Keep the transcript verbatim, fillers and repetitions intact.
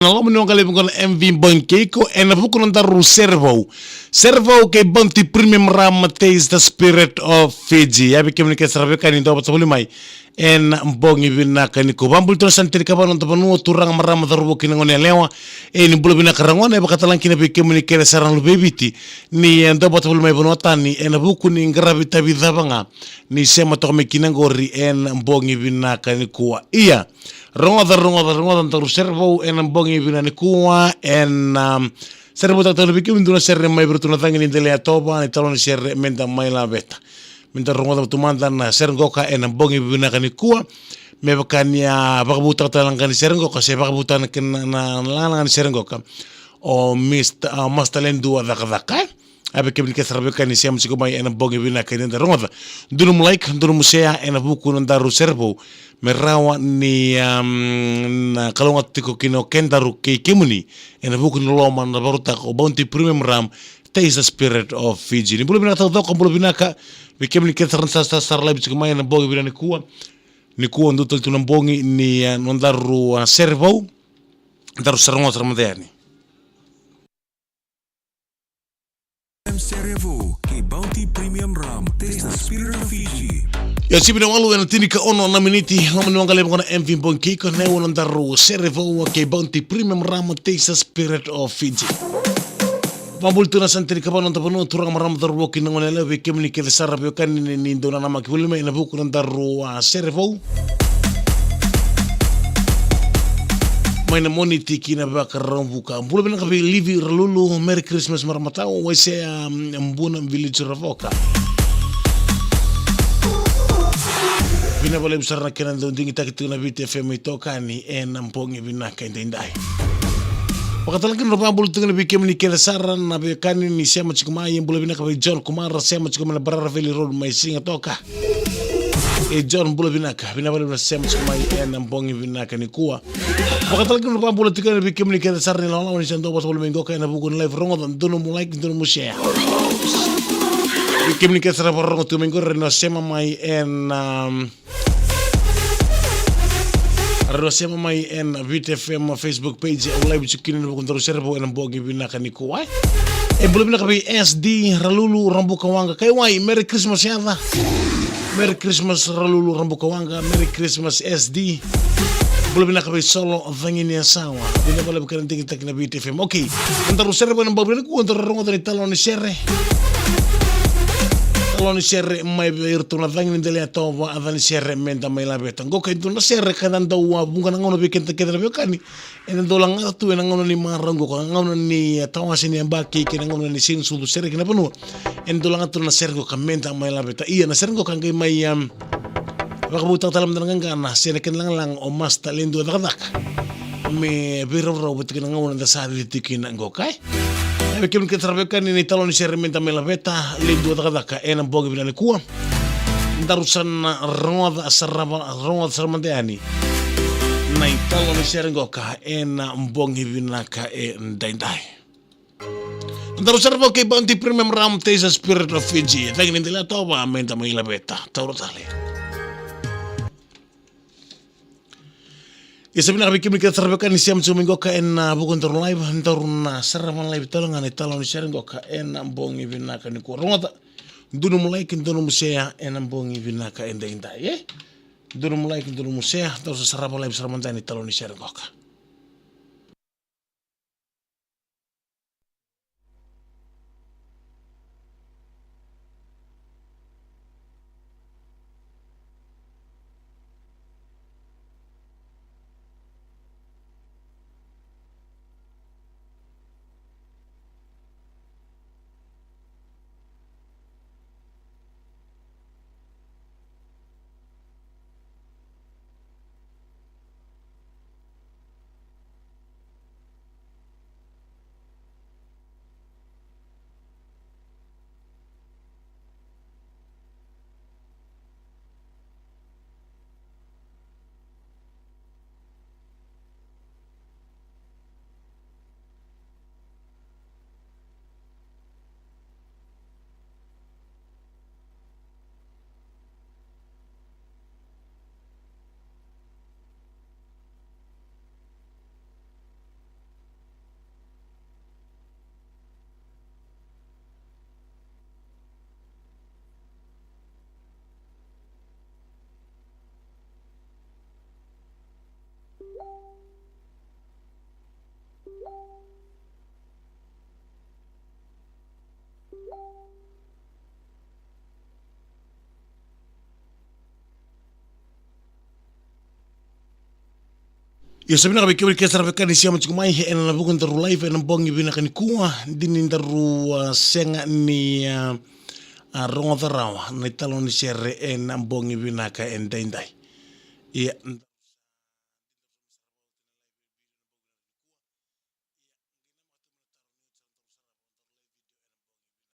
Na loma ni waqa levu qo na M V Bogi kei iko, ena vuku ni nodaru sere vou. Sere vou kei Bounty Premium Rum, Taste the Spirit of Fiji. Ia vei kemuni kece sara vei kemuni dau vata voli mai ena bogi vinaka nikua. Vakabula tu na yasana tinikava ni noda vanua, turaga, marama, cauravou kei na goneyalewa. E, ni bula vinaka ragone, e vakatalega kina vei kemuni kece sara na luve i Viti. Ni, e, dau vata voli mai vanua tani, ena vuku ni qaravi tavi cava ga ni sema toka mai kina qori ena bogi vinaka nikua. Ia, rogoca, rogoca, rogoca, daru sere vou ena bogi vinaka nikua, ena, um, sere vou talatala vei kemuni dua na sere mai vei iratou na cagi ni Delaitova, na italanoa ni sere Meda Mai Laveta. Meda rogoca tu mada na sere qoka ena bogi vinaka nikua. Me vaka ni a vakavutaka talega ni sere qoka, se vakavutaka na, na, na lagalaga ni sere qoka o Mister, a, Master Ledua Cakacaka, e? A vei kemuni kece sara vei kemuni ni sema tiko mai ena bogi vinaka edaidai, rogoca. Dua nomu like, dua nomu share ena vuku ni nodaru sere vou. Me rawa ni, um, na kalougata tiko kina o kedaru kei kemuni ena vuku ni loloma na vakarautaka o Bounty Premium Rum, Taste the Spirit of Fiji. Ni bula vinaka taucoko, bula vinaka vei kemuni kece sara na sa, sa, sara live tiko mai ena bogi vinaka nikua. Nikua dua tale tu na bogi ni, a, nodaru, a, sere vou. Daru sa rogoca sara mada yani. Sere vou kei Bounty Premium Rum, Taste the Spirit of Fiji. Ia, sivi na walu ena tinikaono na miniti, loma ni waqa levu qo na M V Bogi kei iko, na nodaru sere vou kei Bounty Premium Rum, Taste the Spirit of Fiji. Vakabula tu na yasana tinikava ni noda vanua, turaga, marama, cauravou kei na goneyalewa, vei kemuni kece sara vei kemuni ni, ni dau nanamaki voli mai ena vuku ni nodaru, a, sere vou. Mai na Moniti ki na Vakaraubuka. Bula vinaka vei Livi Ralulu, Merry Christmas marama tau, Waisea, um, Buna, Village Ravoka. Vinaka vakalevu sara na kena dau digitaki tiko na Viti F M itokani ena bogi vinaka edaidai. Vakatalega kina na vakabula tiko vei kemuni kece sara na veiwekani ni sema tiko mai, e, bula vinaka vei John Kumara, sema tiko mai na Barara Valley Road mai Sigatoka. E, John, bula vinaka, vinaka vakalevu na sema tiko mai ena bogi vinaka nikua. Vakatalega kina na vakabula tiko vei kemuni kece sara na ilawalawa ni sa dau vata voli mai qoka ena vuku ni live, rogoca, dua nomu like, dua nomu share. Vei kemuni kece sara vakarorogo tiko mai qori, na sema mai ena, um, Rau sema mai ena Viti F M Facebook page, au live tiko kina ena vuku ni nodaru sere vou ena bogi vinaka nikua. E, bula vinaka vei S D Ralulu Rabuka Waqa. Kaiwai, Merry Christmas yaca. Merry Christmas Ralulu Rabuka Waqa, Merry Christmas S D. Bula vinaka vei Solo Cagini Yasawa. Vinaka vakalevu kina na digitaki na Viti F M. Okay. Nodaru sere vou ena bogi vinaka nikua, daru rogoca na italanoa ni sere. Italanoa ni sere mai vei iratou na cagi ni Delaitova, a, cagi ni sere Meda Mai Laveta. Qoka e dua na sere ka da dau, a, vuqa na gauna vei keda kece na veiwekani. Eda dau lagata tu ena gauna ni marau qoka, gauna ni, a, tawase ni yabaki kei na gauna ni siganisucu sereki na vanua. Eda dau lagata tu na sere qoka Meda Mai Laveta. Ia, na sere qoka qai mai, a, vakavutaka tale mada na qaqana se na kena lagalaga o Master Ledua Cakacaka me veiraurau vata kei na gauna eda sa cici tiko kina qoka, e. E, vei kemuni kece sara vei kemuni na italanoa ni sere Meda Mai Laveta, Ledua Cakacaka, ena bogi vinaka nikua. Daru sa na rogoca sara, rogoca sara mada yani na italanoa ni sere qoka ena bogi vinaka edaidai. Daru sere vou kei Bounty Premium Rum, Taste the Spirit of Fiji. Cagi ni Delaitova, Meda Mai Laveta. Taura tale. Ia, sa vinaka vei kemuni kece sara vei kemuni ni sema tiko mai qoka ena vuku ni nodaru live, daru na sarava live tale ga na italanoa ni sere qoka ena bogi vinaka nikua. Rogoca, dua nomu like, dua nomu share ena bogi vinaka edaidai, e? Dua nomu like, dua nomu share, daru sa sarava live sara mada na italanoa ni sere qoka. Io, sa vinaka vei kemuni kece sara vei kemuni ni sema tiko mai ena vuku ni daru live ena bogi vinaka nikua, dina ni daru, a, sega ni, a, a, rogoca rawa na italanoa ni sere ena bogi vinaka edaidai. Ia,